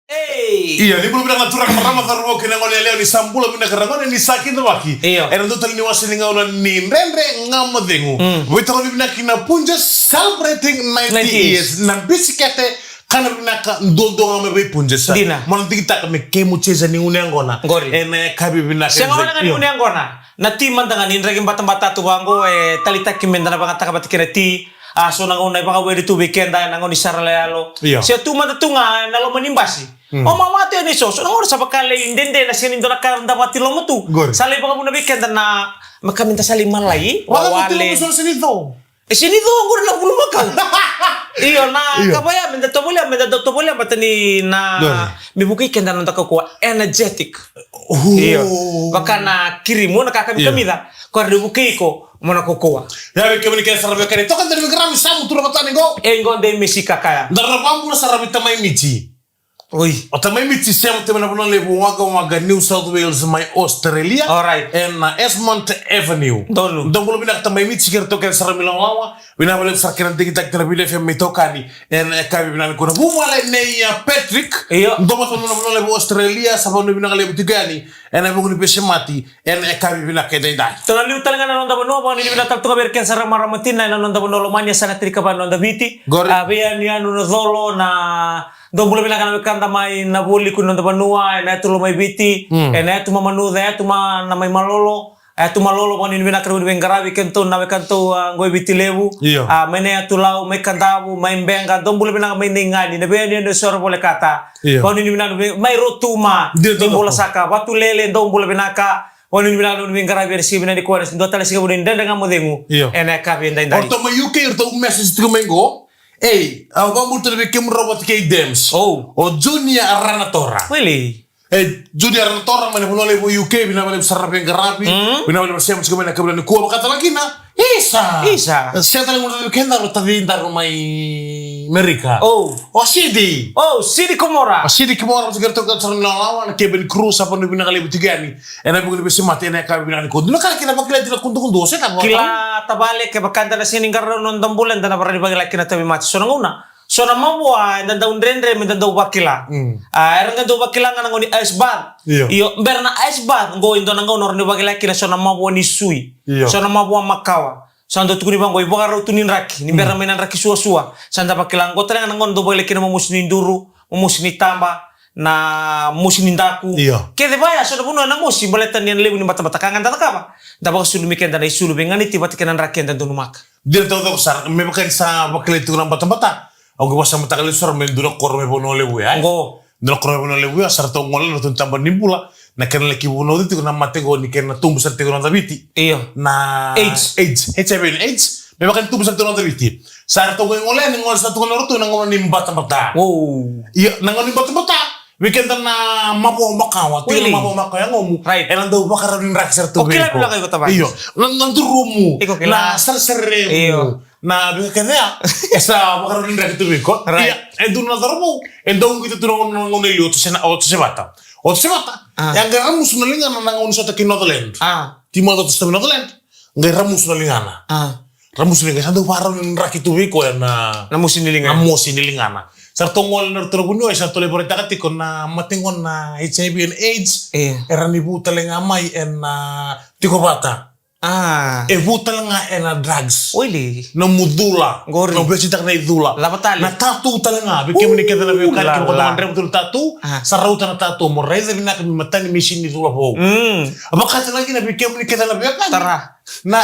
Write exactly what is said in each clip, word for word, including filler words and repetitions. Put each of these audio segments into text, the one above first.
Ei. Ia, ni bula vinaka na turaga, marama, cauravou kei na gone yalewa, ni sa bula vinaka ragone, ni sa kidavaki. Io. Ena dua tale ni wase ni gauna ni Dredre Ga Mo Cegu. Mm. Veitokoni vinaka ki na Punjas celebrating ninety years. Na bisikete, kana vinaka duadua ga mai vei Punjas. Dina. Mo na digitaka me kemu cheza ni gunu yaqona. Qori. Ena yakavi vinaka. Sega wale ga ni gunu yaqona. Na ti mada ga ni draki batabata tu vaqo, e taleitaki meda na vagataka vata kei na ti. A, so na gauna e vakaweli tu vei keda ena gauna ni sara layalo. Io. Se tu mada tu ga ena loma ni basi. Mm. O mama tu yani so, so na gauna sa vakalei dede na sega ni dua na ka da vati loma tu. Qori. Sa lai vakavuna vei keda na, me ka meda sa lai malai, wawale. Vaka tu loma so sega ni co. E sega ni co qori na vulu makau. Io, na ka vaya, meda tovolea, meda dau tovolea, baleta ni na, qori, me vukei keda na noda kaukauwa energetic. Io. Vaka na kirimu, na ka kamikamica. Io. Ko era vukei iko mo na kaukauwa. Ia, vei kemuni kece sara vei kemuni. Toka dani vei kemuni, sa mutura vata ni qo. E qo de misi kakaya. Da ra vabula sara vei tamai Michi. Oi. O tamai Michi sema tiko mai na vanua levu Wagga Wagga, New South Wales, mai Australia. Alright. Ena Esmond Avenue. Donu. Dou bula vinaka tamai Michi kei ratou kece sara mai Lawalawa. Vinaka vakalevu sara kei na digitaki tiko na Viti F M me itokani. Ena yakavi vinaka nikua na vuvale nei a Patrick. Io. Dou bula vinaka na vanua levu Australia, sa vanua vinaka levu tiko yani. Ena vuku ni veisemati, ena yakavi vinaka edaidai. Tou na liu tale ga na noda vanua, vakanuinui vinaka tale toka vei ira kece sara marama tina, ena noda vanua lomani, e sa na tiri ka va na noda Viti. Qori. A, veiyanuyanu na colo, na dou bula vinaka na wekada mai na vualiku ni noda vanua, ena yatu Lomaiviti, mm, ena yatu Mamanuca, yatu ma na mai Malolo, yatu Malolo, vakanuinui vinaka na veiqaravi, kedatou na wekadatou, a, qo e Viti Levu. Io. A, mai na yatu Lau, mai Kadavu, mai Beqa, dou bula vinaka mai Naiqani, na veiyanuyanu e so era volekata. Io. Vakanuinui vinaka vei, mai Rotuma. Dina, dou bula saka. Vatulele, dou bula vinaka. Vakanuinui vinaka na veiqaravi ena siga vinaka nikua, ena dua tale siga vinaka ni Dredre Ga Mo Cegu. Io. Ena yakavi edaidai. O ratou mai U K, o ratou message tiko mai qo. Ei, au vakabula tale vei kemudrau vata kei Dems. Oh. O Junior Ranatora. Really? E, Junior Ranatora, mai na vanua levu U K, vinaka vakalevu sara na veiqaravi. Mm. Vinaka vakalevu sema tiko mai na yakavi nikua, vaka tale kina. Isa. Isa. Sega tale ni gauna vei kedaru, tacidaru mai Amerika. Oh. O Sidi. Oh, Sidi Komora. O Sidi Komora, o Sidi Komora, o Sidi Komora, na kebe ni crew, sa vanua vinaka levu tiko yani. Ena vuku ni veisemati, ena yakavi vinaka nikua. Dua na ka kina vakila tiko na kudukudu, o se ka vakila. Kila tavale, kevaka eda na sega ni qarauna noda bula, eda na vakarau ni vakila kina tauvimate. So na gauna. So na mavoa eda dau dredre meda dau vakila. Mm. A, era qai dau vakila ga na gauna ni ice bath. Io. Io, bera na ice bath, qo e dua na gauna o rawa ni vakila kina so na mavoa ni sui. Io. So na mavoa makawa. Sa dau tukuni vaqo, ivakarau tu ni draki, ni bera mai na draki suasua. Sa da vakila qo tale ga na gauna dau vakila kina momosi ni duru, momosi ni taba, na mosi ni daku. Io. Kece vaya, so na vanua ena mosi, baleta ni na levu ni batabata ka ga da cakava. Da vakasulumi keda na isulu veiganiti vata kei na draki eda donumaka. Dina taucoko sara, me vaka ni sa vakilai tiko na batabata. Au qai vakasamataka lesu sara me dua na koro mai Vanua Levu ya, e? Qo. Dua na koro mai Vanua Levu ya, sa ratou gole na ratou taba ni bula. Na kena laki vunauci tiko na mate qo ni kena tubu sara tiko na noda Viti. Io. Na AIDS. AIDS. H I V and AIDS. Me vaka ni tubu sara tiko na noda Viti. Sa ratou qai gole, ni gole sara tiko na ratou na gauna ni batabata. Wow. Io, na gauna ni batabata. Vei keda na mavoa makawa, tiko na mavoa makawa yagomu. Right. Ena dau vakarau ni draki sara tu vei iko. O kila vinaka iko tavale. Io, na, na durumu, iko kila. Na saresaremu, io, na veika kece ya, e sa vakarau ni draki tu vei iko. Right. Ia, e dua na cauravou, e dau qito tu na gauna, na gauna i liu, o Jose na, o Jose Vata. O Jose Vata, ah, e a qai ramusu na ligana na gauna sota ki Northland. Ah. Timoci o Jose Vata i Northland, qai ramusu na ligana. Ah. Ramusu ni qai sa dau vakarau ni draki tu vei koya na, na mosi ni ligana. Na mosi ni ligana. Sa ratou gole na ratou na vuniwai, sa ratou lai vakaraitaka tiko na mate qo na H I V and AIDS. E. Era ni vu tale ga mai ena tiko vata. Ah. E vu tale ga ena drugs. Oili. Na nomu cula. Qori. Na veisitaka na icula. Cava tale? Na tattoo tale ga. Vei kemuni kece na veiwekani, kevaka o dredre tu na tattoo. Ah. Sa rauta na tattoo. Mo raica vinaka me matani me sega ni cula vou. Mm. Vaka tale ga kina vei kemuni kece na veiwekani. Tara. Na.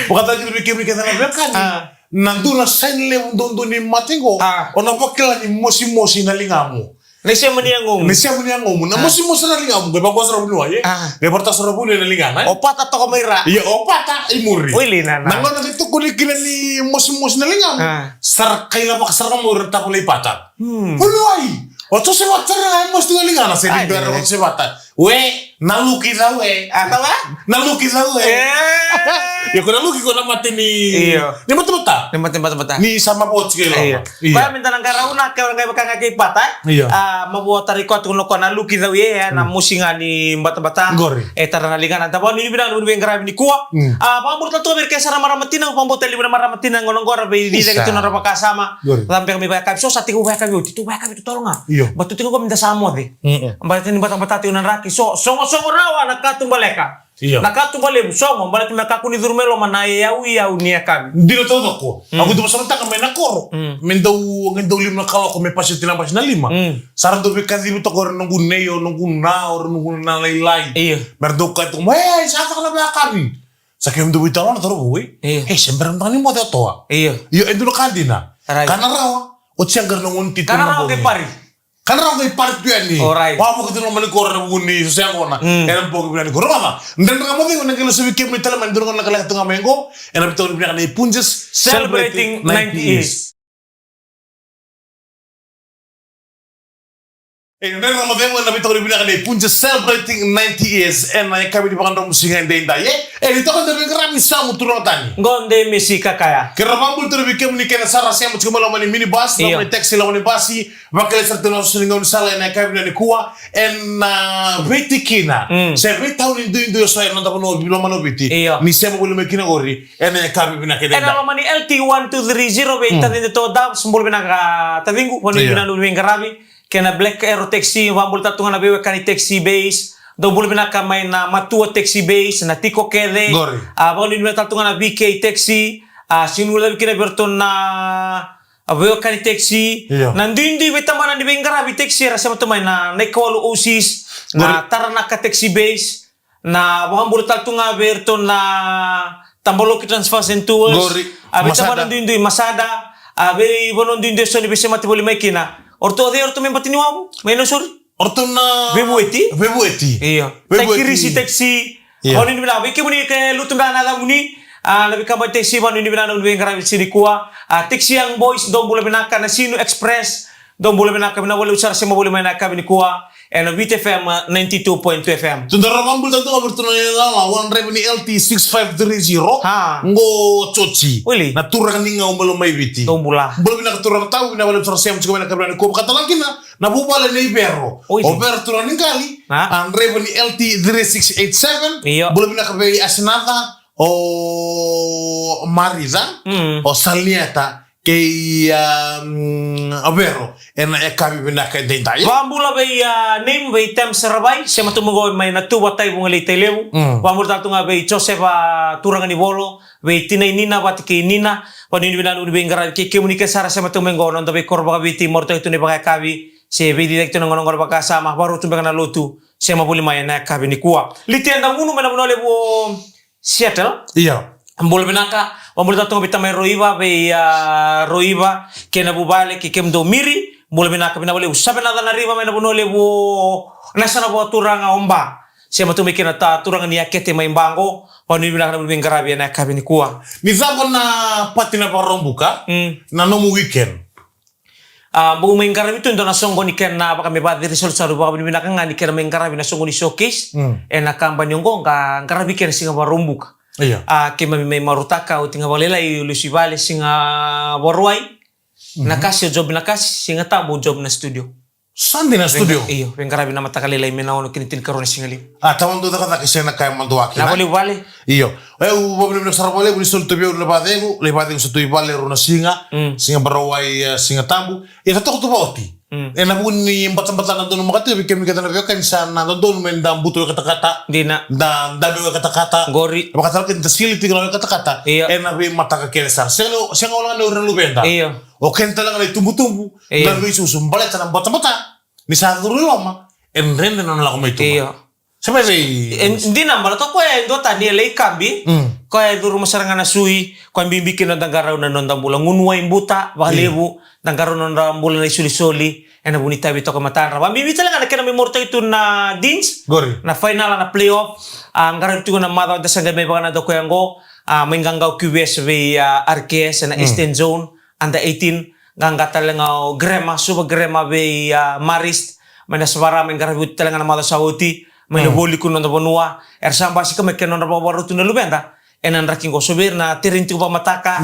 Vaka tale kina vei kemuni kece na veiwekani. Ah. Na dua na sign levu duadua ni mate qo. Ah. O na vakila ni mosimosi na ligamu. Na isema ni yagomu. Na isema ni yagomu. Na, ah, mosimosi na ligamu. Qai vaqo sara vuniwai, e? Ah. Qai vakaraitaka sara vuniwai na ligana, e? O pata toka mai ra. Ia, o pata i muri. Oili na, na. Na gauna qai tukuni kina ni mosimosi na ligamu. Ah. Sa ra kaila vakasara mai ra na tavale i pata. Hmm. Vuniwai. O Jose Vata sara ga e mosi tu na ligana, se ni bera o Jose Vata. We, na luki cau e. A, cava? Na luki cau e. E. Ia ko na luki ko na mate ni, io, ni batabata. Ni mate ni batabata. Ni sa mavoa tiko i loma. Io. Io. Koya me da na qarauna, ke ora qai vaka ga kei Pata, e? Io. A, mavoa tara i koya tu na, ko na luki cau e, e, na, mm, mosi ga ni batabata. Qori. E tara na ligana. Da vakanuinui vinaka na veiqaravi nikua. Mm. A, vakabula tale tu ga vei ira kece sara na marama tina, vakabula tale vei ira na marama tina, qo na qora vei, isa, cicaki tu na nodra vakasama. Qori. Cava beka me vakayakavi, so sa tiko vakayakavi oti, tu vakayakavi tu tolo ga. Io. Ba tu tiko qo me da sa moce. Mm-mm. Ba tiko ni batabata tiko na draki, so, sogosogo rawa na katubaleka. Io. Na katuba levu, sogo, baleta me kakua ni curu mai loma na iyauyau ni yakavi. Dina taucoko. Mm. Au dau vakasamataka mai na koro. Mm. Me dau, me dau lima na kaloko me pasi oti na basi na lima. Mm. Sa ra dau veikacivi toka o ira noqu nei, o noqu na, o ira noqu na lailai. Io. Me ra dau kaya toka mai, "E, sa caka na veiyakavi." Sa keimami dau veitalanoa taucoko, e? Io. "E, se bera mada ga ni moce o toa." Io. Io, e dua na ka dina. Right. Ka na rawa, oti sa qara na gauna tiko. Ka na rawa na bogi. Qai pari. Ka na rawa qai pari tu yani. Alright. Wavoki tu na loma ni koro ena vuku ni so se yaqona. Mm. Ena bogi vinaka nikua. Rogoca. Dredre ga mo cegu, na qai lesu vei kemuni tale mai, dua na gauna na kaleka tu ga mai qo. Ena veitokoni vinaka nei Punjas. Celebrating ninety years. E, dredre ga mo cegu, ena veitokoni vinaka nei Punjas celebrating ninety years. Ena yakavi ni vakadromusiga edaidai, e. E, ni toka na veiqaravi, sa mu turaga tani. Qo de mesi kakaya. Keirau vakabula tale vei kemuni kece sara sema tiko mai loma ni minibus, io, loma ni taxi, loma ni basi. Vakalesataki na noda gaunisala ena yakavi nikua, ena veitikina. Mm. Se veitauni duidui eso ena noda vanua, loma ni Viti. Io. Ni sema voli mai kina qori, ena yakavi vinaka edaidai. Ena loma ni L T one two three zero vei, mm, Tacida Toa Doves, bula vinaka taciqu, vakanuinui, io, vinaka na veiqaravi. Kei na Black Arrow Taxi, vakabula tale tu ga na veiwekani taxi base. Dou bula vinaka mai na Matua Taxi Base, na tiko kece. Qori. A, vakanuinui vinaka tale tu ga na V K Taxi. A, sega ni guilecavi kina vei iratou na A, veiwekani taxi. Io. Na duidui veitabana ni veiqaravi taxi era sema tu mai na, na ikawalu O Cs, na, qori, Taranaka Taxi Base, na vakabula tale tu ga vei iratou na Tabaloki Transfers and Tours. Qori. A, veitabana, Masada, duidui, Masada. A, veivanua duidui eso ni veisemati voli mai kina. O ratou o cei o ratou, me Batiniwavu? Mai Nausori? O ratou na Vevueti. Vevueti. Io. Vevueti. Taikirisi Taxi. Io. Vakanuinui vinaka vei kemuni ke lutu beka na yacamuni. A, na veikabani taxi, vakanuinui vinaka na veiqaravi nikua. A, Taxi Young Boys, dou bula vinaka. Na Sinu Express, dou bula vinaka, vinaka vakalevu sara sema voli mai na yakavi nikua. Ena Viti F M, ninety-two point two F M. Tou dau vakabula tale tu ga vei iratou na ilala, wana draiva ni L T six five three zero. Ha. Qo Joji. Wili. Na turaga ni Gau mai Lomaiviti. Dou bula. Bula vinaka turaga tau, vinaka vakalevu sara sema tiko mai na yakavi nikua. Vakatalega kina, na vuvale nei Vero. Oi. O Vero turaga ni Qali. A? A, draiva ni L T three six eight seven. Io. Bula vinaka vei Asinatha, o Marica, mm, o Salnieta, kei, a, mm, o Vero. Ena yakavi vinaka edaidai. Vakabula vei, a, Name, vei Tem Saravai, sema tu mai qo mai Natuva, Taivugalei, Tailevu. Mm. Vakabula tale tu ga vei Josefa, a, turaga ni Volo, vei tinai Nina vata kei Nina, vakanuinui vinaka na veiqaravi kei kemuni ke sara sema tu mai qo, noda veikoro vakaviti, marautaki tu na ivakayakavi, se veiciciyaki tu na gauna, gauna vakasama, vakarau tu beka na lotu, sema voli mai ena yakavi nikua. Litia Dagunu mai na vanua levu o Seattle. Io. Bula vinaka, vakabula tale tu ga vei tamai Roiva, vei, a, Roiva, kei na vuvale, kei kemudou Miri, bula vinaka, vinaka vakalevu. Savenaca Nariva mai na vanua levu o Nasanavoa, turaga o Ba. Sema tu mai kina na turaga ni Akete mai Ba qo, vakanuinui vinaka na veiqaravi ena yakavi nikua. Ni cava na pati na Vakaraubuka, mm, na nomu weekend? A, bau mai qaravi tu e dua na soqo ni kena vaka me vakaceresalusalu, vakanuinui vinaka ga ni kena mai qaravi na soqo ni showcase. Mm. Ena kabani oqo, qa, qaravi kena siga Vakaraubuka. Io. A, keimami mai marautaka, oti ga vakalailai, lesu i vale siga Vakarauwai. Mhm. Na kasi o job na kasi, Siga Tabu o job na studio. Sa dina na studio. Veiqa-, io, veiqaravi na mataka lailai me na ono ki na tinikarua ni sigalevu. A, tawa dau cakacaka se na kaya mada waki, na valevale. Io. E, au vakavinavinaka sara vakalevu ni soli tu vei au na vacegu, lai vacegu sa tu i vale rua na siga, mm, siga Vakarauwai, e, Siga Tabu. Ia sa toka tu vaoti. Mm. Ena vuku ni batabata na donu makataki, vei kemuni kece na veiwekani sa na dodonu me da butu wekatakata. Dina. Da, da veiwekatakata. Qori. Vakatalega ni da sili tiko na wekatakata. Io. Ena veimataka kece sara. Sega, sega wale ga ni o ira na luveda. Io. O keda tale ga na itubutubu, io, na veisusu baleta na batabata. Ni sa curu i loma, e dredre na nona lako mai tuba. Io. Sa mai vei. E, dina baleta o koya e duatani e lai kabi. Mm. Koya e curuma sara ga na sui, koya bibi kina noda qarauna na noda bula. Gunu wai buta vakalevu, io, da qarauna na noda bula na isolisoli, ena vuku ni itavi toka e matadra. Vakabibi tale ga na kena mai marautaki tu na Deans. Qori. Na final, na playoff. A, qaravi tiko na macawa da sa qai mai vakanadaku koya qo. A, mai qaqa o Q V S vei, a, R K S ena, mm, Eastern Zone, under eighteen. Qaqa tale ga o Grema, Suva Grema vei, a, Marist, mai Nasavara, mai qaravi oti tale ga na macawa sa oti, mai na, mm, voli kina noda vanua, era sa basika mai kei na nodra vakavakarau tu na luveda, ena draki qo. So vei ira na tereni tiko vakamataka,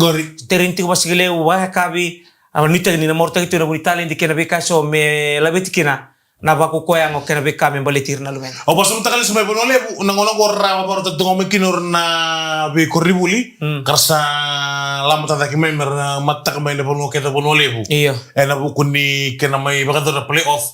tereni tiko vakasigalevu, vakayakavi, a, nuitaki ni na marautaki tu na vu ni taledi kei na veika eso me laveti kina na vakaukauwa yago kei na veika me baleti ira na luveda. Au vakasamataka lesu mai Vanua Levu, na gauna qo ra vakarautaka tu ga mai kina o ira na veikoronivuli, ka ra sa lama tacake mai me ra mataka mai na vanua kece Vanua Levu. Io. Ena vuku ni kena mai vakayacori na playoff,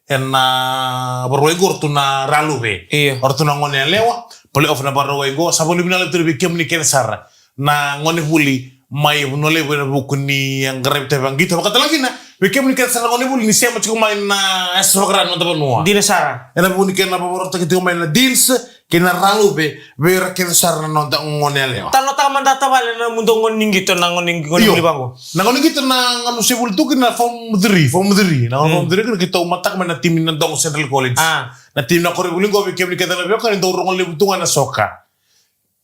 ena Vakarauwai qo o ratou na Raluve. Io. O ratou na gone yalewa, playoff na Vakarauwai qo, sa vakavinavinaka levu tu vei kemuni kece sara na gonevuli mai Vanua Levu ena vuku ni a qaravi tale vakaqito. Vakatalega kina vei kemuni kece sara na gonevuli ni sema tiko mai na yasa vakarau ni noda vanua. Dina sara. Ena vuku ni kena vakarautaki tiko mai na Deans kei na Raluve vei ira kece sara na noda gone yalewa. Talanoataka mada tavale na nomudou gone ni qito, na gone, gone vuli vaqo. Na gone qito na gauna se vuli tu kina form three, form three. Na gauna form three kina keitou mataka mai na timi na Dogo Central College. A. Na timi na koronivuli qo vei kemuni kece na veiwekani dou rogo levu tu ga na soka.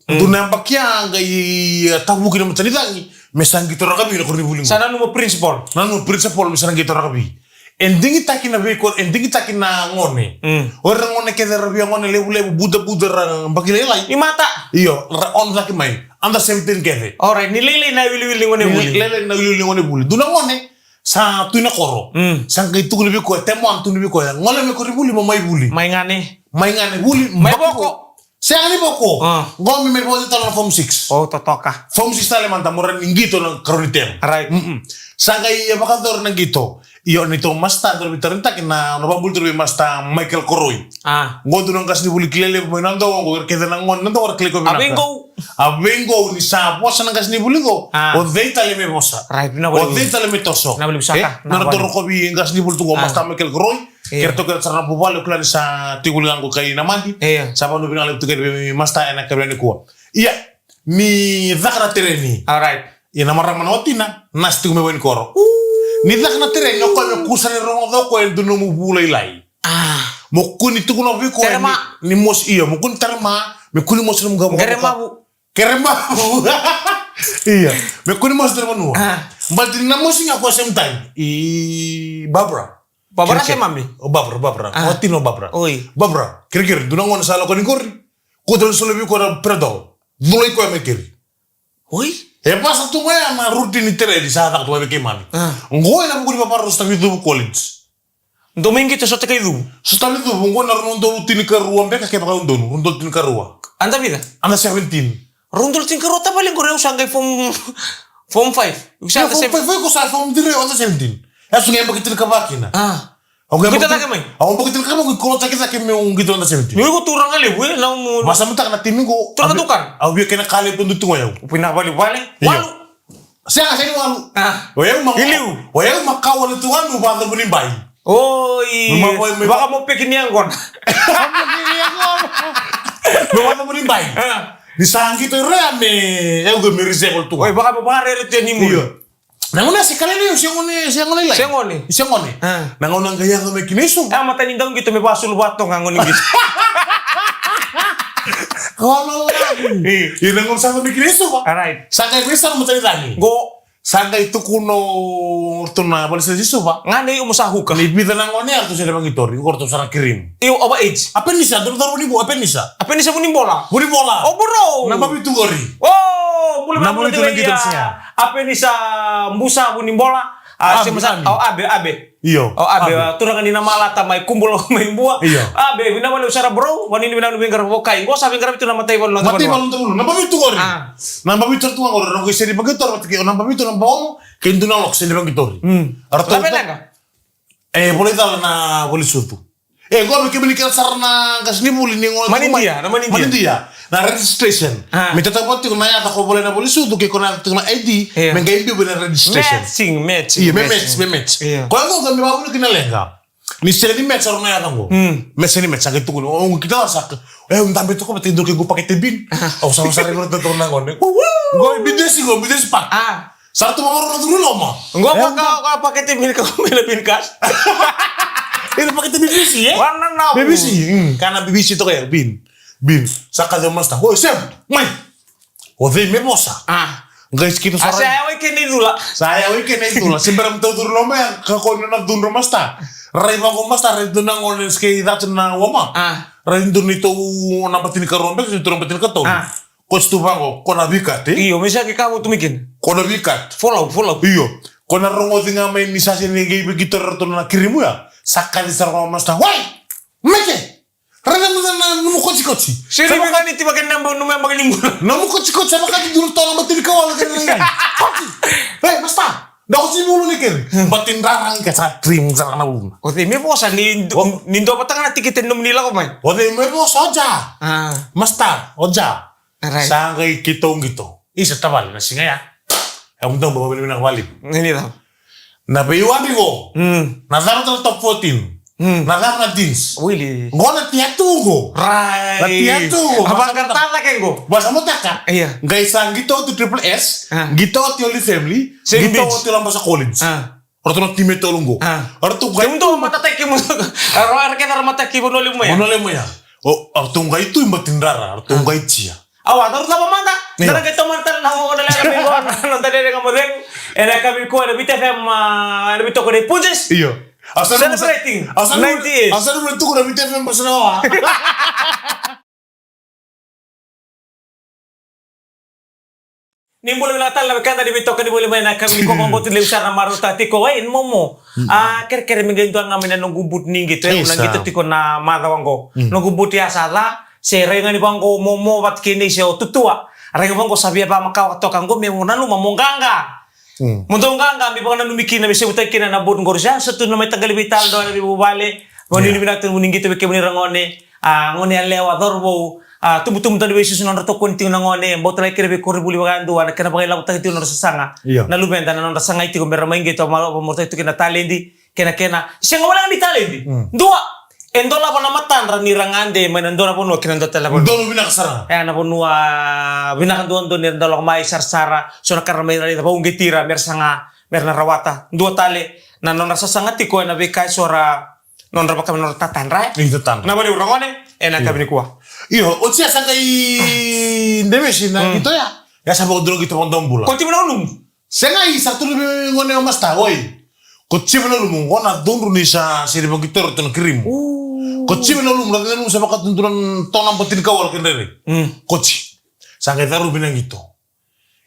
Dua na yabaki a qai, e, tavuki na matanicagi me sa qito rakavi na koronivuli qo. Sa nanuma principal. Nanuma principal me sa na qito rakavi. E digitaki na veiko, e digitaki na gone. Mm. O ira na gone kece ra via gone levulevu, budabuda, ra baki lailai. Ni mata. Io, ra on cake mai. Under seventeen kece. Alright, ni lailai na iwiliwili ni gonevuli. Ni lailai na iwiliwili ni gonevuli. Dua na gone sa tu ina koro. Mm. Sa qai tukuni vei koya, term one tukuni vei koya. Gole mai koronivuli mo mai vuli. Mai gane. Mai gane vuli. Mai voko. Sega ni voko. A. Qo me mai voko tale na form six. O, totoka. Form six tale mada mo rawa ni qito na karua ni term. Right. Mm-mm. Sa qai vakayacori na qito. Io, neitou masta, dou veitarataki na, na vakabula tu vei masta Michael Koroi. A. Qo dua na qasenivuli kilai levu mai Nadroga, qo kece na gone Nadroga ra kilai koya vinaka. A vei qo. A vei qo ni sa vosa na qasenivuli qo. A. O cei tale me vosa. Right, vinaka vakalevu. O cei tale me toso. Vinaka vakalevu saka. E, na nona torokovi qasenivuli tu qo, a, masta Michael Koroi. Io. Kei ratou kece sara na vuvale, au kila ni sa tiko voli ga qo kai Namadi. Io. Sa vanua vinaka levu tu kece vei masta ena yakavi nikua. Ia, ni caka na tereni. Alright. Ia na marama na watina, nasi tiko mai Vanikoro. Ni caka na tereni, o koya me kusa ni rogoca o koya e dua nomu vu lailai. A. Mo kua ni tukuna vei koya ni, ni mosi, io, mo kua ni tarama, me kua ni mosi nomu qavokavoka. Keremavu. Keremavu. Io. Me kua ni mosi tale vanua. A. Baleta ni na mosi ga koya same time. I Barbara. Barbara se mami? O Barbara, Barbara. A. O tino Barbara. Oi. Barbara, kerekere, dua na gone sa lako ni qori. Ko tale solo vei koya na Panadol. Culai koya mai keri. Oi? E vasa tu ga ya na routine ni tereni sa caka tu ga vei keimami. A. Qo ena vuku ni vavarau Sotava i Cuvu College. Dou mai qito Sotava i Cuvu? Sotava i Cuvu, qo na rua na udolu tinikarua beka kevaka au donu, rua na udolu tinikarua. Anda vica? Anda seventeen. Rua na udolu tinikarua tavale qori au sa qai form, form five. Io, sa form five, iko sa form three, anda seventeen. E sa qai yabaki tinikava kina. A. Au qai qito cake mai? Au yabaki tinikava, au qai qito cake cake meu qito anda seventeen. Io, iko turaga levu, e, na nomu. Vakasamataka na timi qo. Turaga tukana? Au via kena ka levu tu ga o yau. Vinaka vakalevu. Io. Walu. Sega, sega ni walu. A. O yau ma. Iliu. O yau ma kau wale tu ga meu vakacavuni bai. Oi. Meu ma, meu ma. Vakamopeki ni yaqona. Meu vakacavuni bai. A. Ni sa qito ira me, e, au qai me reserve tu ga. Oi, vaka, vakarere tu ni mu. Io. Na gauna se kalailai au se gone, se gone lailai. Se gone. Se gone. A. Na gauna qai yaco mai kina i Suva. A, mata ni dau qito me vakasulu vatoga gone qito. Kolo. E. Ia na gauna sa yaco mai kina i Suva. Alright. Sa qai vei sara mata ni cagi. Qo. Sa qai tukuna o ratou na vale sa i Suva. Ga nei o mo sa huka. Ni vica na gone ya ratou se lewe vaqitori, o ratou sa na kirim. Io, over age. Apenisa, dou na cava Vunibo-, Apenisa. Apenisa Vunibola. Vunibola. O bro. Naba vitu qori. O, bula vinaka, naba vitu na qito. Apenisa Busa Vunibola. A, Abe, Abe. O Abe, Abe. Io. O Abe, Abe. A, turaga ni Namalata mai Kubula mai Bua. Io. Abe, vinaka vakalevu sara bro, vakanuinui vinaka ni veiqaravi vakaoqo, sa veiqaravi tu na mataivalu na mataivalu. Naba vitu qori. A. Naba vitu tu qori, o ratou qai sere vaqitori, vata kei o naba vitu, naba ono, kei dua na loko sere vaqitori. Mm. Ratou. E, volai cala na vale ni sucu. E, qo me kemuni kece sara na qasenivuli ni gone. Manidia, na manidia. Manidia. Na registration. A. Me tatau vata tiko na yaca ko volai na vale ni sucu kei ko na yaca tiko na I D, io, me qai biu vei na registration. Matching, matching, io, me match, matching, me match. Io. Koya qo me vakavulici na leqa. Ni sega ni match sara na yaca qo. Mm. Me sega ni match, sa qai tukuni. O, o qo kita sa ka. E, au dabe toka vata kei dua na kequ pakete bean. Au sa, au sa raica toka na gone. Qo e B D C qo, B D C pack. A. Sa ratou vakarau na curu i loma. Qo, e, ka, ka, ka pakete bean ka, bean, bean kas. Ena pakete B B C, e? Wana na. B B C, mm. Ka na B B C toka ya, bean. Bean. Sa kaci o masta. Oi, Sem, mai. O cei me vosa? A. Qai skito sara. A, sa yawa i kena icula. Sa yawa i kena icula. Se bera me tau curu i loma ya, ka ko na cudru masta. Rai vaqo masta, rai dua na gone skei catu na wama. A. Rai dua neitou naba tinikarua beka, neitou naba tinikatolu. A. Ko oti tu vaqo, ko na V cut, e? Io, me sa ke ka votu mai kina. Ko na V cut. Folau, folau. Io. Ko na rogoci ga mai ni sa sega ni qai vei keitou ratou na kirimu ya. Sa kaci sara ga o masta. Wai! Meke! Raica mada na nomu kotikoti. Sega ni vei ga ni tiva kena nomu yabaki ni bula. Nomu kotikoti sa vakati duru toka na bati ni kawa na kena rai. Koti! Ei, masta! Da ko si bulu ni kere. Bati drara ga sa trim sara na uluna. O cei me vosa ni, ni dua vata ga na tikite ni nomuni lako mai. O cei me vosa o ja. Ah. Masta, o ja. Right. Sa qai keitou qito. Isa tavale na siga ya. E mudou ba vavinavinaka valevu. Ni cava? Na veiwali qo. Mm. Na cava na top fourteen. Mm. Na cava na jeans. Wili. Qo na tiatu qo. Right. Na tiatu qo. A vaqara tata ke qo. Vasa motaka. Ia. Qai sa qito tu Triple S. Ah. Qito tu Holy Family. Same beach. Qito tu Labasa College. Ah. O ratou na timi e tolu qo. Ah. O ratou qai. Kemudou matataki kemudou. A ra kece ra mataki Vanua Levu mai ya. Vanua Levu mai ya. O, o ratou qai tu i Batidrara, o ratou qai tia. Au a caru cava mada. Io. Da na qai tomana tale na gauna lekaleka mai qo na noda Rere Ga Mo Cegu. Ena yakavi nikua ena Viti F M, ah, ena veitoko ni Punjas. Io. Celebrating ninety years. Au sa na tukuna Viti F M basa na wa. Ni bula vinaka tale na wekada ni veitokoni voli mai ena yakavi nikua, vakabauta levu sara na marautaka tiko. Ei, Momo. Mm. A, kerekere me qai dua ga mai na noqu but ni qito, e, au na qito tiko na macawa qo. Mm. Noqu but ya sa ca, se rai ga ni vaqo o Momo vata kei Nei se o Tutua. Rai ga vaqo sa via vakamakawa toka qo me mo nanuma mo qaqa. Mm. Mo dou qaqa me vakananumi kina me sevutaki kina na but qori, sa tu na mai taqali vei tale dua na veivuvale. Vakanuinui vinaka tu na nomuni qito vei kemuni ra gone. A, gone yalewa, cauravou, a, tubutubu, dau ni veisusu na nodra tokoni tiko na gone, bau talai kina veikoronivuli vakayadua, na kena vakailavotaki tiko na nodra sasaga. Io. Na luveda na nodra sagai tiko me ra mai qito, ma, ma, marautaki tiko kina na taledi, kena, kena. Sega wale ga ni taledi. Mm. Dua, e dolava na matadra ni ra gade mai na dua na vanua ki na dua tale na vanua. Donu vinaka sara. E, na vanua vinaka duadua ni ra dau lako mai sarasara, so na ka ra mai raica, vakauqeti ira, me ra saga, me ra na rawata. Dua tale, na nodra sasaga tiko ena veika eso ra nodra vaka me nodra tatadra, e? Ni tatadra. Na vale ura gone, ena yakavi nikua. Io, oti ya sa qai devesi na qito ya. Ya sa vakadua na qito vakadaubula. Ko timi na ulumu? Sega, i sa tu na vei gone o masta, oi. Ko timi na ulumu, gona cudru ni sa seri vakito ratou na kirimu. Ko timi na ulumu, na ulumu sa vakatudura toka na bati ni kawa kei Rere. Mm. Ko ti. Sa qai caruvi na qito.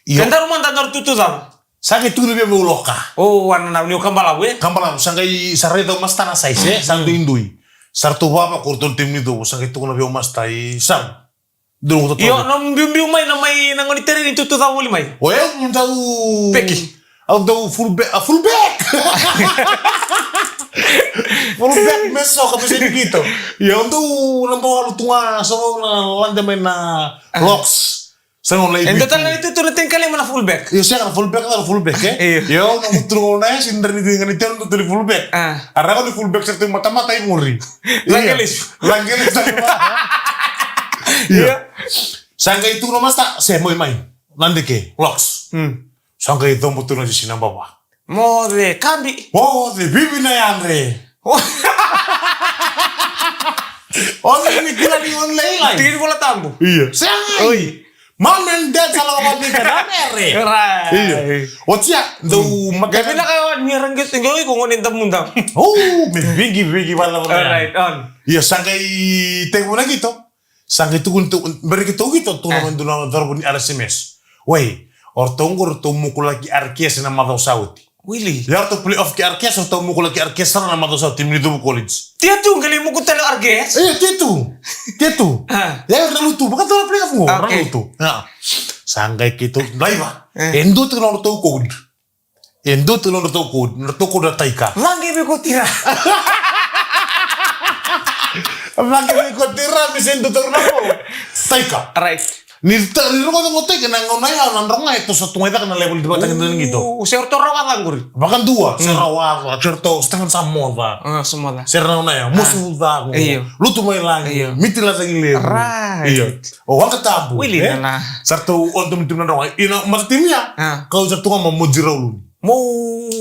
Io. Kedaru mada daru tutu cava? Sa qai tukuna vei au loka. O, wana na, ni o kabalavu, e? Kabalavu, sa qai, sa raica o masta na size, e? Sa duidui. Sa ratou vava ko ratou na timi ni covo, sa qai tukuna vei au masta i sa. Dou totoka. Io, na biubiu mai na mai na gone tere ni tutu cava voli mai. O yau dau peki. Au dau full back, a full back. Full back me soka me seni qito. Io, au dau naba walu tu ga, so na lade mai na locks. Sa gauna lai. E dua tale na itutu na tinikalima na fullback. Io, sega na fullback, na fullback, e? Io. Io, na mutu na gauna ya, sini dra ni tini ga ni tenu na tali fullback. A. A rawa ni fullback sa tu matamata i muri. Io. Lagelesu. Lagelesu. Io. Io. Sa qai tu na masta, se moi mai. Nande ke, locks. Mm. Sa qai cobo tu na sisi na baba. Moce, kabi. Moce, vivi na yadre. Moce ni kila ni online lai. Tiki ni Vola Tabu. Io. Sega. Oi. Mom and dad sa lako vata kei na mere. Right. Io. Oti ya, dou mata. Gabi na ka ni rangi tingo iko ngoni damudamu. Oh, me vigi, vigi, vala, vala. Alright, on. Io, sa qai tekivu na qito. Sa qai tukuni tu, bera ni keitou qito, tukuna mai dua na cauravou ni R S M S. Wei, o ratou qo ratou mukulaki R K S na macawa sa oti. Wili. Ia ratou play off ki R K S, ratou mukulaki R K S sara na macawa sa oti, timi ni Cuvu College. Tia tu, qai lai muku tale R K S? Io, tia tu. Tia tu. A. Ia ratou lutu, vakacava na play off qo? A, okay. Ratou lutu. A. Sa qai keitou, laiva. E. E dua tu na ratou code. E dua tu na nodratou code, nodratou code na Taika. Vaqe vei ko tira. Vaqe vei ko tira, me se dua tu na code. Taika. Right. Ni ta, ni rogoca mo Taika na gauna ya, na droga e toso tu ga i cake na level ni vakataki na qito. O se ratou rawa ca qori. Vakadua, se rawa ca, se ratou, se taga sa moca. A, sa moca. Se rawa na ya, musu ca qo. Io. Lutu mai lagi, io. Miti lacagi levu. Right. Io. O Waqa Tabu, wili e? Na, na. Sa ratou o dua mai timi na droga. Ina mata timi ya. A. Kau sa tu ga ma Moji Rauluni. Mo.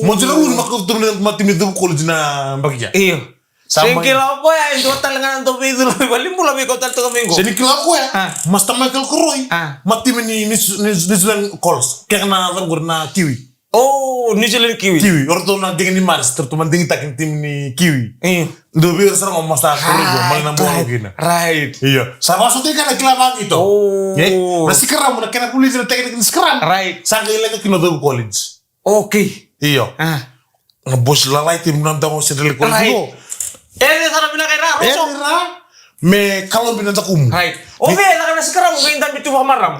Moji Rauluni ma kau tu mai timi Cuvu College na baki ya. Io. Sa mai. Se kila o koya, e dua tale ga na dau veicula mai valenibula vei kau tale toka mai qo. Se ni kila o koya. A. Master Michael Koroi. A. Ma timi ni, ni, ni, ni Zealand Colts. Keka na cava qori na Kiwi. Oh, New Zealand Kiwi. Kiwi. O ratou na digi ni Marist, o ratou na digitaki ni timi ni Kiwi. Mm. Dou vei ira sara ga mo sa koro i dua, mai na bolo kina. Right. Io. Sa vakasautaki na kila vaqito. Oh. E? Na sikaramu, na kena vulici na tekiniki ni sikaramu. Right. Sa qai leqa kina o Cavu College. Okay. Io. Ah. Na bosi lalai timi na dago se dele college. Right. E, e, sara vinaka ira, Roso. E, ira. Me kalobi na dakumu. Right. O vei e caka na sikaramu qai dabi tu vakamaramu.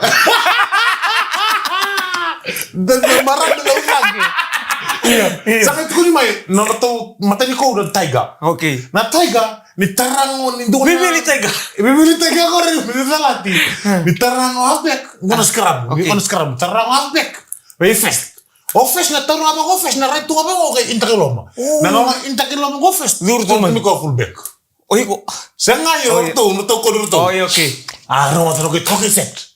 Dabi vakamaramu na ucake. Io, io. Sa qai tukuni mai, na nodratou matanikou na Tiger. Okay. Na Tiger, ni tarago ni dua na Vivili Tiger. Vivili Tiger qori, Vivili Salati. Hmm. Ni tarago halfback, qo na sikaramu. Okay. Ni qo na sikaramu, tarago halfback. Vei first. O first na taura ga vaqo first, na rai tu ga vaqo, qai intaki loma. Oh. Na gauna intaki loma qo first. Curu tu mai. Ni ko fullback. O iko. Sega, io, o iko. Ratou, na tou koli ratou. O, io, okay. A, rau mata rau qai toki set.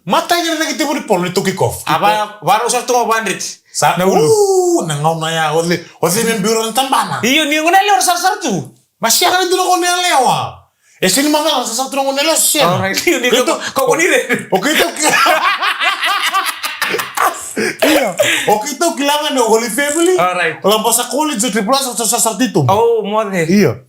Matai ga na qai tevo ni polo ni tou kick off. A, va, va rau sa tu ga vandriti. Sa, na ulu. U, na gauna ya, o cei, o cei me biu ira na tabana. Io, ni gone yalewa sarasara tu. Ma sega ni dua na gone yalewa. E sega ni macala, sarasara tu na gone yalewa, sega. Alright, io, ni keitou, kau, kau ni re. O keitou ki-, io. O keitou kila ga ni o Holy Family. Alright. O Labasa College, o Triple S, o sarasara tu. Oh, moce. Io.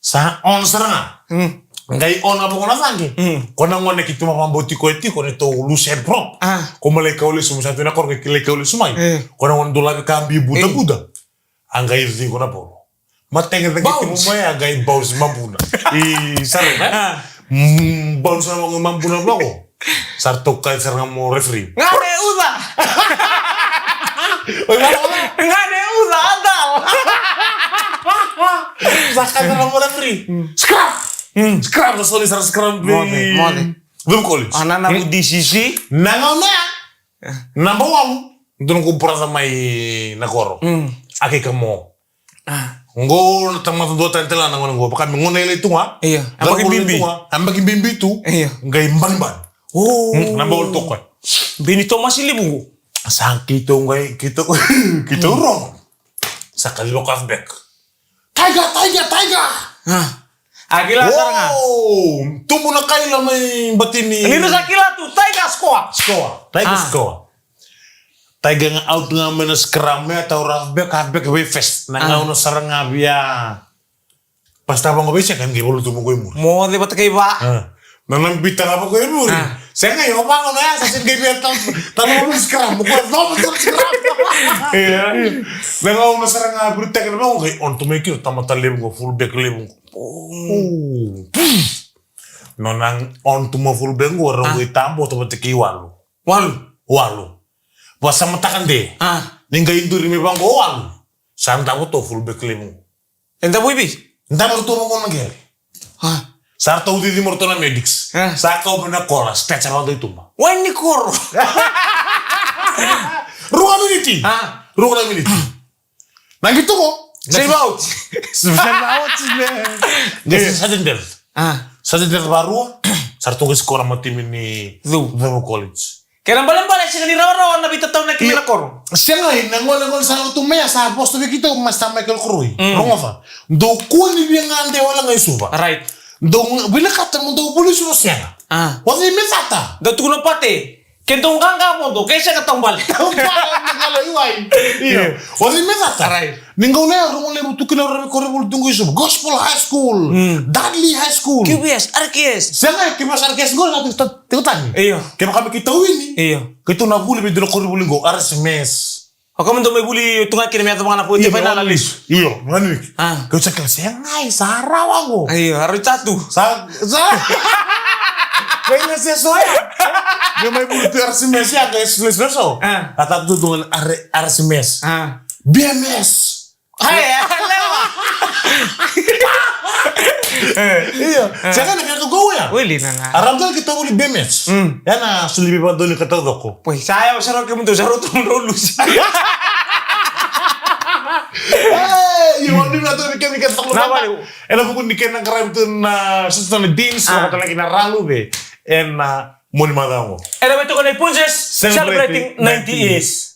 Sa on sara ga. Mm. Qai on ga vaqo na caqe. Mm. Ko na gone keitou mai vakabauti koya tiko ni tou loose head prop. Ah. Ko mai lai kau lesu mai, sa tu na koro qai lai kau lesu mai. Eh. Ko na gone dolavi ka bi budabuda. Eh. A qai ciqo na bolo. Mataqe caqe tiko mai, a qai bounce mabuna. I sara, e? Ah. Mm, bounce na mabuna vaqo. Sa ratou kaya sara ga mo referee. Gane uca! Oi, gane uca! Gane uca, a dal! Sa kaya sara ga mo referee. Mm. Scrum! Mm. Scrum, sa soli sara scrum vei Moce, moce. Cavu College. A na, na, mm, D C C. Na gauna ya. Eh. Naba walu. Dua noqu brother mai na koro. Mm. A kei Kamo. Ah. Qo na tamata dua tani tale ga na gone qo, vaka me gone yalai tu ga. Io. Yabaki bibi. Yabaki bibi tu. Io. Qai banibani. Oh. Hmm, naba walu toka. Beni Tomasi levu qo. Sa keitou qai, keitou, keitou rogo. Sa kaciva ko halfback. Tiger, Tiger, Tiger! Ah. A kila sara ga. Oh, tubu na kaila mai batini. Ni sa kila tu, Tiger score. Score. Tiger score. Tiger ga out ga mai na scrum, me a taura halfback, halfback vei first. Na gauna sara ga via. Pasta vaqo vei second, qai valuta vaqo i muri. Moce vata kei va. Na na bita ga vaqo i muri. Sega, io vaqo na ya, sa sega qai via tau, tau na scrum, mo ko tau na scrum. Ia. Na gauna sara ga viri teke na vaqo, qai on tu mai kina tamata levu qo, fullback levu qo. Oh. Nona on tu mai fullback qo, rau qai taboto vata kei walu. Walu. Walu. Vasamataka de. Ah. Ni qai duri mai vaqo walu. Sa davo tu fullback levu. E davo i vei? Davo tu vaqo na qele. Ah. Sa ratou cici mai ratou na medics. Ah. Sa kau mai na kola, stretcher vaqo i tuba. Wai ni koro. Rua na miniti. Ah. Rua na miniti. Na qito qo. Save out. Save out, man. Qai sudden death. Ah. Sudden death varua. Sa ratou qai score mai timi ni Cavu. Cavu College. Kena balebale sega ni rawarawa na veitatau na kena koro. Sega, na gone, na gone sa tu mai ya sa vosa vei keitou Master Michael Koroi. Mm. Rogoca. Dou kua ni via gade wale ga i Suva. Right. Dou vinakata mo dou vuli Suva, sega. Ah. O cei me cata? Dou tukuna pate. Ke dou qaqa vodo, ke sega taubale. Taubale, na qalo i wai. Io. Io. O cei me cata? Right. Ni gauna ya, rogo levu tu kina o rau koronivuli tu qo i Suva. Gospel High School, mm, Dudley High School. Q B S, R K S. Sega, Q B S, R K S qo na tiko ta-, tiko tani. Io. Kevaka me keitou wini. Io. Keitou na vuli vei dua na koronivuli qo, R S M S. O kama dou mai vuli tu ga kina me yaco vaka na point final na lesu. Io, vaka na lesu. Ah. Keitou sa kila, sega, sa rawa qo. Io, a rui tatu. Sa, sa. Kei na seso ya. Kei mai vuli tu R S M S ya, kei lesu, lesu, lesu. Ah. A tatu tu ga R-, R S M S. Ah. B M S. Ai, lewa. Io, sega na kena tu qo ya. Wili na na. A rau dau keitou vuli B M S. Mm. Ya na soli vei vadoni ka taucoko. Poi, sa ya, sa rau kemudou, sa rau tu mudou lusi. Ei, io, ni na tu ni kena, ni kena talo. Na vale. Ena vuku ni kena qaravi tu na Sosona Deans, ah, vakatalaki na Raluve. Ena, ah, Moniti macawa qo. Ena veitoko na Ipunjas, celebrating ninety years.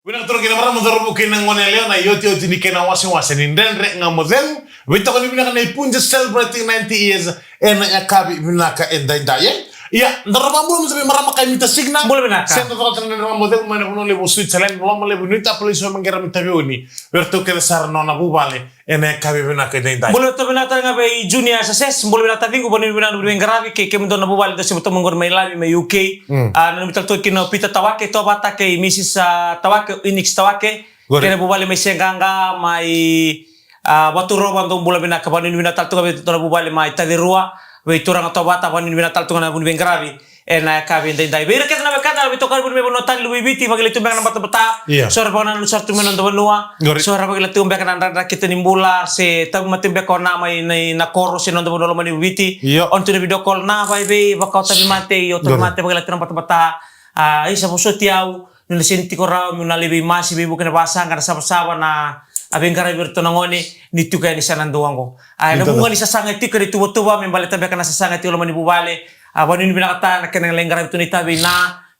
Vinaka turaga kei na marama, cauravou kei na goneyalewa, na iotioti ni kena wasewase ni Dredre Ga Mo Cegu. Veitokoni vinaka na Ipunjas celebrating ninety years ena yakavi vinaka edaidai, e? Ia, da rau vabula mada vei marama kai Mita Signa. Bula vinaka. Senta vaka tana na rama mo cegu mai na vanua levu Switzerland, loma levu Newcastle, so mangera Mita Vioni. Vei ratou kece sara na nona vuvale ena yakavi vinaka edaidai. Bula vinaka tale ga vei Junior Sases, bula vinaka taciqu, vanua vinaka na veiqaravi, kei kemudou na vuvale dou se vata mai qori mai Lami, mai U K. Mm. A, nanumi tale tu kina o Peter Tawake, Tovata kei Mrs, a, Tawake, Inix Tawake. Qori. Kei na vuvale mai Seaqaqa, mai, a, Vaturova, dou bula vinaka, vanuinui vinaka tale tu ga vei dou na vuvale mai Tacirua, vei turaga Tovata, vanuinui vinaka tale tu ga na vuniwai qaravi. Ena yakavi edaidai. Vei ira kece na wekada, na veitokani vuli mai vanua tani luvei Viti, vakila tu beka na batabata. Ia. So era vakanananu sara tu mai na noda vanua. Qori. So era vakila tu beka na dradra kita ni bula, se tauvimate beka o na mai na, na koro, se noda vanua loma ni Viti. Io. O na tu na video call na, vakaevei, vaka o tauvimate, io tauvimate, qori, vakila tu na batabata. A, isa vosoti au. Niu na sega ni tiko rawa meu na lai veimasi, veivuke na vasaqa, na savasava, na, a, veiqaravi vei iratou na gone, ni tiko yani sa na dua oqo. A, ena vuqa ni sasaga e tiko ena ituvatuva me baleta beka na sasaga e tiko loma ni vuvale. A, vanuinui vinakataka na kena lai qaravi tu na itavi na,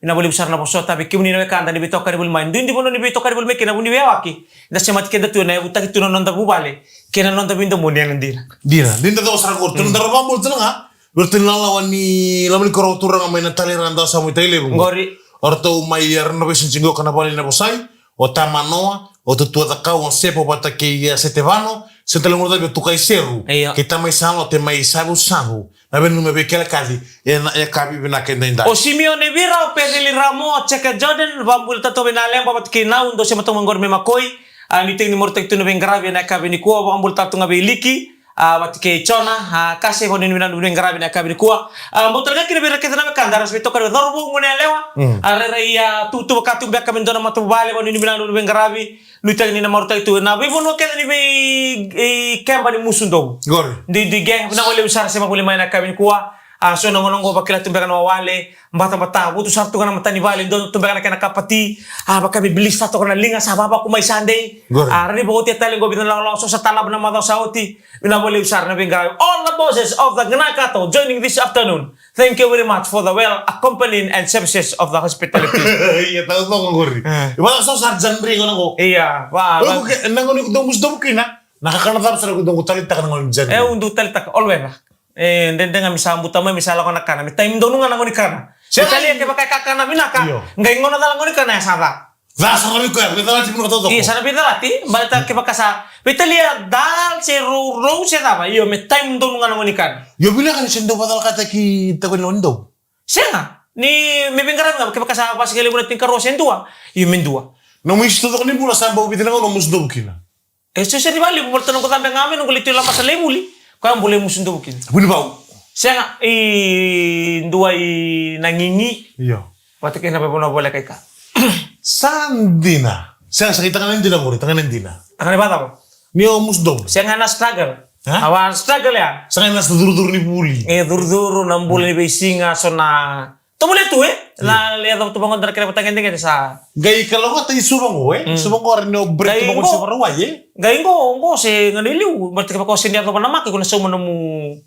vinaka vakalevu sara na vosota vei kemuni na wekada ni veitokani vuli mai. Duidui vanua ni veitokani vuli mai kei na vuniwai yawaki. Da semati keda tu ena yavutaki tu na noda vuvale kei na noda veidomoni ena dina. Dina, dina toka sara qori. Mm. Tou na dau vakabula tale ga. Vei iratou na lalawa ni loma ni koro, turaga mai na Talei, ra dau sa mai Tailevu. Qori. O ratou mai, e, renovation tiko qo ka na vale ni na vosai. O Tamanoa, o Tutua Cakau, o Sepo vata kei, e, Setevano, se tale gona vei Tukai Seru. Io. Kei Tamai Salote mai Savusavu. Na vei nanumi vei Kelekaci, ena, e, yakavi vinaka edaidai. O Simeone Vira, o Peceli Ramo, o Jeka Jordan, vakabula tale tu vei Naleba vata kei Nau, dou se matau mai qori mai Makoi. A, ni teki ni marautaki tu na veiqaravi ena yakavi nikua, vakabula tale tu ga vei Liki. A, vata kei Jona, a, Kase, vanuinui vinaka na veiqaravi ena yakavi nikua. A, bau tale ga kina vei ira kece na wekada, ra se veitokani vei cauravou, goneyalewa. Mm. A, rairai, a, tuvatuva ka tu beka me dua na matavuvale, vanuinui vinaka na veiqaravi. Nuitaki ni na marautaki tu na veivanua kece ni vei, e, keba ni Musudovu. Qori. Duidui gang, vinaka vakalevu sara se mavuli mai ena yakavi nikua. A, so na gauna oqo vakila tu beka na wawale, batabata, votu sara tu ga na mata ni vale, dua tu beka na kena kapati, a, vaka me bilisi sara toka na liga, sa vavaku mai sa dei. Qori. A, rairai vakaotia tale qo vica na lawalawa, so sa talava na macawa sa oti, vinaka vakalevu sara na veiqaravi. All the bosses of the Ganakato joining this afternoon. Thank you very much for the well accompanying and services of the hospitality. Ia, tau toka qori. E. Ivaka so sa janri qo na qo. Ia, va, va. Oi, ke, na gauna ni dou Musudovu kina, na kakana cava sara dou taleitaka na gauna ni janri? E, au dau taleitaka, all weather. E, dredre ga me sa buta mai, me sa lako na kana. Me time donu ga na gauna ni kana. Se me talia kevaka e kakana vinaka. Io. Qai gauna cala gauna ni kana e sa ca. Ca sara vei koya, veicalati vinaka taucoko. Io, sa na veicalati, baleta kevaka sa veitalia dal se rourou se cava. Io, me time donu ga na gauna ni kana. Io, vinaka ni se dau vakacalakataki tiko ni gauna ni dau. Sega, ni me veiqaravi ga, kevaka sa vakasigalevu na tinikarua se dua. Io, me dua. Nomu isi taucoko ni bula sa bau vica na gauna o Musudovu kina? E, se seri vakalevu, baleta noqu cabe ga mai noqu lai tu i Labasa lai vuli. Koya bau lai Musudovu kina. Vunivau. Sega, i dua i Nagigi. Io. Vata kei na veivanua voleka i ka. Sa dina. Sega, sa qai tagane dina qori, tagane dina. Tagane vakacava? Ni o Musudovu. Sega, na struggle. A? Au a struggle ya. Sega, na sa curucuru ni vuli. E, curucuru, na bula ni veisiga, so na Tovolea tu, e? Na le yacova tu vaqo na kena vatagedegede sa. Qai kalougata i Suva qo, e? Mm. Suva qo era ni o break tu vaqo se Vakarauwai, e? Qai qo, qo se gana i liu, baleta kevaka o se ni yacova na maka, iko na sauma nomu,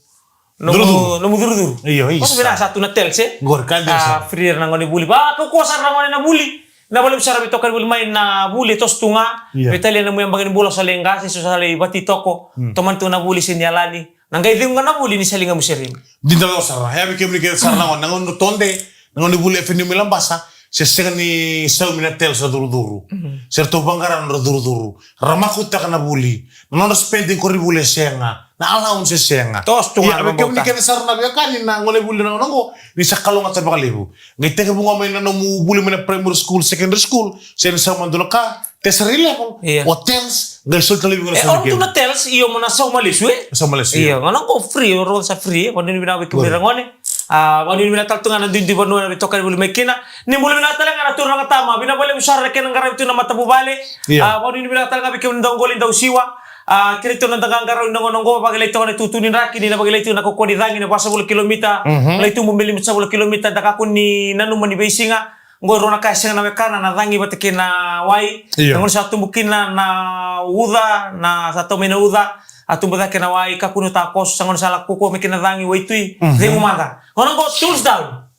nomu curucuru. Nomu curucuru. Io, isa. Ko sa vina sa tu na tels, e? Qori, ka dina sa. Free era na gone vuli. Va, kaukauwa sara na gone na vuli. Na vale sara veitokani vuli mai na vuli e toso tu ga. Io. Veitalia na mu yabaki ni bula sa lai qase, so sa lai vati toko. Mm. Tomani tu na vuli se ni yalani. Na qai cegu ga na vuli ni sa liga mu seremi. Dina toka sara. E a vei kemuni kece sara na gone, na gone tode, na gone vuli F N U mai Labasa, se sega ni saumi na tels ra curucuru. Mhm. Se ratou vaqara na nodra curucuru. Ra makutaka na vuli. Na nodra spending koronivuli e sega. Na allowance e sega. Toso tu ga na vabauta. E a vei kemuni kece sara na veiwekani na gone vuli na gauna qo, ni sa kalougata vakalevu. Qai tekivu ga mai na nomu vuli mai na primary school, secondary school, se ni sauma dua na ka, tertiary level, io. O tels, qai soli tale vei iko na. E, soli o tu kemuni na tels, io mo na sauma lesu, e? Sauma lesu, io. Io, gauna qo free, o rogoca sa free, e? Vanuinui vinaka vei kemuni ragone. A, vanuinui vinaka tale tu ga na duidui vanua na veitokani vuli mai kina. Ni bula vinaka tale ga na turaga tama, vinaka vakalevu sara na kena qaravi tu na matavuvale. Io. A, vanuinui vinaka tale ga vei kemuni dau qoli, dau siwa. A, kerei tu na noda qaqarauni na gauna qo, vakilai toka na itutu ni draki, ni na vakilai tu na kaukauwa ni cagi, na vasagavulu kilomita, mhm, lai tubu me limasagavulu kilomita, da kakua ni nanuma ni veisiga. Qo e rua na ka e sega na wekana, na cagi vata kei na wai. Io. Na gauna sa tubu kina na uca, na sa tau mai na uca, a tubu cake na wai, kakua ni takoso, sa gauna sa lako kaukauwa mai kina na cagi, waitui, mhm, cegu mada. Gauna qo tools down.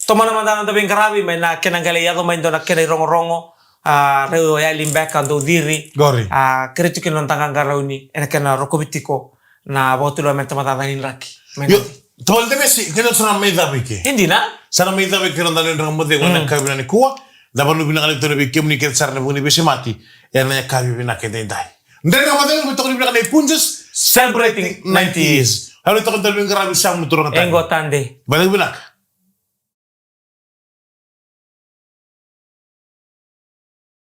Tomana mada na noda veiqaravi, mai na kena qai lai yaco mai dua na kena irogorogo, a, rau yali beka, dau ciri. Qori. A, kerei tu kina na noda qaqarauni, ena kena rokovi tiko na vakatulewa mai na tamata cagi ni draki. Mai na. Io. Tavale Demesi, keda sa na mai cava i ke. E dina. Sa na mai cava i ke na dali dra mo cegu na kavi na nikua. Da vanuvinaka na tona vei kemuni kece sara na vuni veisemati. E na kavi vinaka e daidai. Dre na mo cegu me toka ni vinaka na i Punjas. Celebrating ninety years. Hau ni toka dali vinaka ravi sa mu toro na tani. Engo tande. Vale vinaka.